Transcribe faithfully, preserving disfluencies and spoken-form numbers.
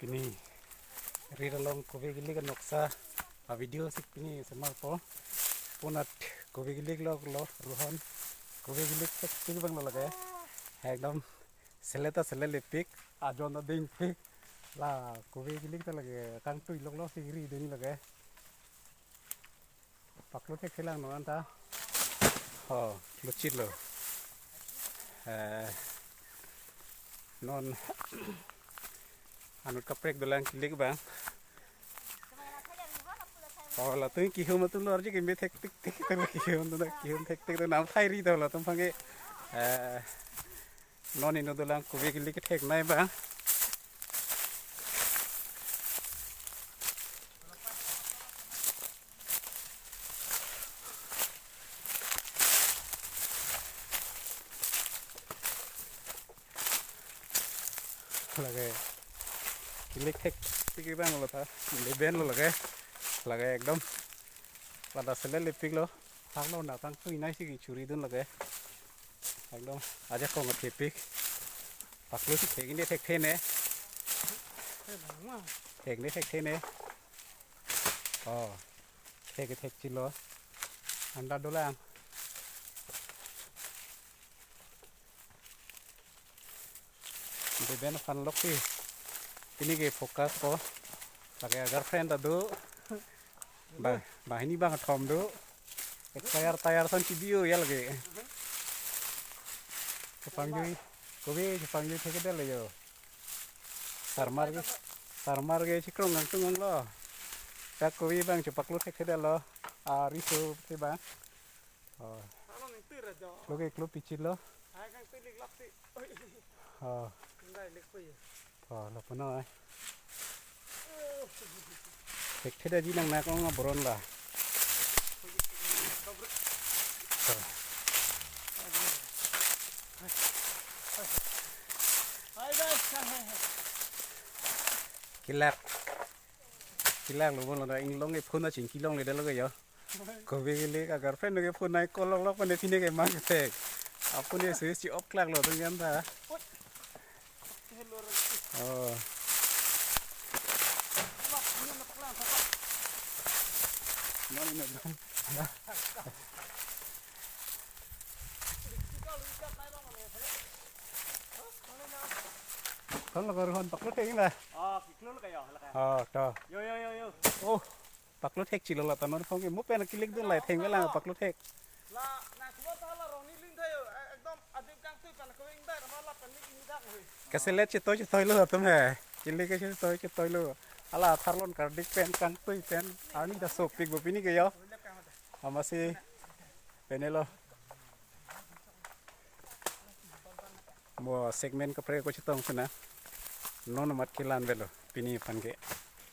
Ni, rir along kove kilik anoksa a video si pini semarpo. Punat kove kilik lo lo Rohan. Kove kilik thekpik abang lo lake. Ekdom selet ta selet lepik, ajon ta dingpik. La kove kilik ta lake kangtui lok lo si ridun lake. Paklo thekthelang non anta. Ho, kluchit lo. Eh, non anut kaprek dolang kilik abang. Oh, latum kihum atum lo arje keme thektik tik tik lo kihum atum, kihum thektik tik nam thai ri do latum aphan ke. Eh, non inut dolang kove kilik kethek nai abang. Lake kilik thektik abang lo ta, leben lo lake, lake ekdom ladak selet lepik lo, thak lo na kangtui nai si kichuri dun lake, ekdom ajakong thepik, paklo si thek ine thekthe ne, thek ne thekthe ne, oh, thek thekchilo, anta dolang. Leben aphan lok si. Pini ke focus po. Lake girlfriend ta do. Ba, banghini bangkethom do. Expire tire son chibi-o ya lake. Chepangjui. Kove chepangjui thekthedetlo yo. Sarmar ke, sarmar ke chikrong nangtung lo. Dak kove abang chepaklo thekthedetlo. A riso te abang. Oh. Alo nang tira jo. Lo ke klo pichit lo. Ai kang tui lik lak si. Oi. Oh. Nang dai lik koi. Oh, lapu noi. Thekthedetji nang nak ong aboron la. Hai guys, hai, hai, hai. Kelak. Kelak lo bon lo da inglong ke phone aching kelong le da lo ke yo. Kove kilik a girlfriend ke phone nai call lok lok pande pine ke mang thek. Apun ke switch off klak lo tung yan ta. Oh. Mani na. Kon lo Rohan paklo thek na. Ah, paklo lo kayo, lo kayo. Oh, to. Yo, yo, yo, yo. Oh. Paklo thekchilo la ta non phong ke mo pen kilik dun lai theng lang paklo thek. La, na khubor ta la rong ni ling thayo, eh, ekdom adip kangtui pen ko ing dai ma la pen ni ing dak hui. Kaselet chetoi chetoi lo atum he. Kilik ke chetoi chetoi lo. Ala tharlon kardik pen kangtui pen. Arni ta sopik bo pini ke yo. Amatsi pene lo. Mo segment kaprek ko chetong sena. Non amat kelang avelo pini aphan ke.